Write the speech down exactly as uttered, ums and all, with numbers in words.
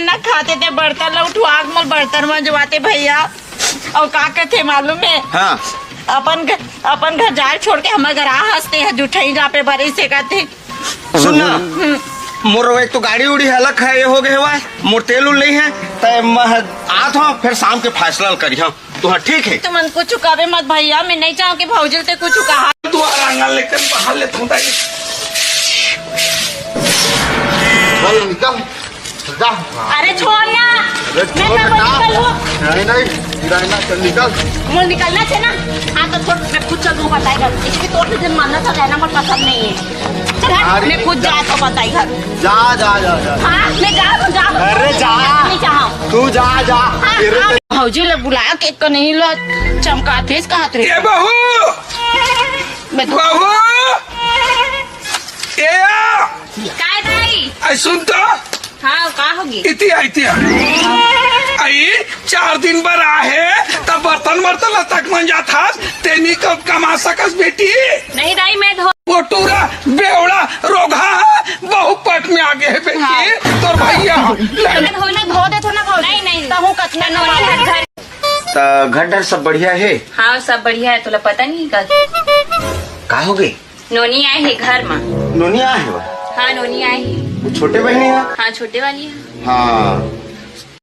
ना खाते ते बर्तन ला उठवा के मोर बर्तन मंजवाते भैया। अउ का कथे मालूम हे? हाँ। अपन घ-, अपन घर जाए छोड़ के हमर घर आ हंसते हे जुठई जापे बरे से कथे। सुन ना, मोर एक तो गाड़ी उड़ी हलक हे, ये हो गए हवय, मोर तेल उल नहीं हे, तय मैं आत हूँ, फिर शाम के फैसला करी, हाँ। तुहां ठीक हे। तुमन कुछ कबे मत भैया, मैं नहीं चाहूँ कि भौजी ते कुछ कहा। दुआर आंगन लेकर बाहर ले तू दाई। चल निकल, जा। अरे छोड़ ना, अरे मैं छोड़ कब ना। निकलूँ? नहीं, नहीं, नहीं, नहीं, चल निकल। मोर निकलना छे ना, हाँ तो छोड़, मैं खुद चल दूँ बताई घर। इसकी तोर से जब मानना था रहना मोर पसंद नहीं है। चल हट, अरे मैं खुद जा। जा तो बताई घर। जा, जा, जा, जा। हाँ, मैं जा, जा। अरे जा। नहीं चाहूँ। तू जा, जा। हाँ, तेरे हाँ। भौजी ला बुला के कनही ला चमकाथेस कहत रहे। ए बहू! मैं तो बहू! ए आ! काय दाई? आई सुन तो। हाँ, का होगे? इति आ, इति आ। आई चार दिन बर आहे, त बर्तन बर्तन ला तक मंजाथस, तेनी कब कमा सकस बेटी? नहीं दाई, मैं धो वो टूरा बेवड़ा रोगहा हे, बहू पट में आगे हे बेटी, हाँ। तोर भैया। मैं धो ना, धो दे, धो ना, धो दे। नहीं, नहीं। तहूँ कतना नोनी हर घर। त घर डर सब बढ़िया हे? हाँ, सब बढ़िया हे, तोला पता नहीं का? का होगे? नोनी आए हे घर मा। नोनी आए हे बा? हाँ, नोनी आए हे। वो छोटे बहिनी हे? हाँ, छोटे वाली हे। हाँ।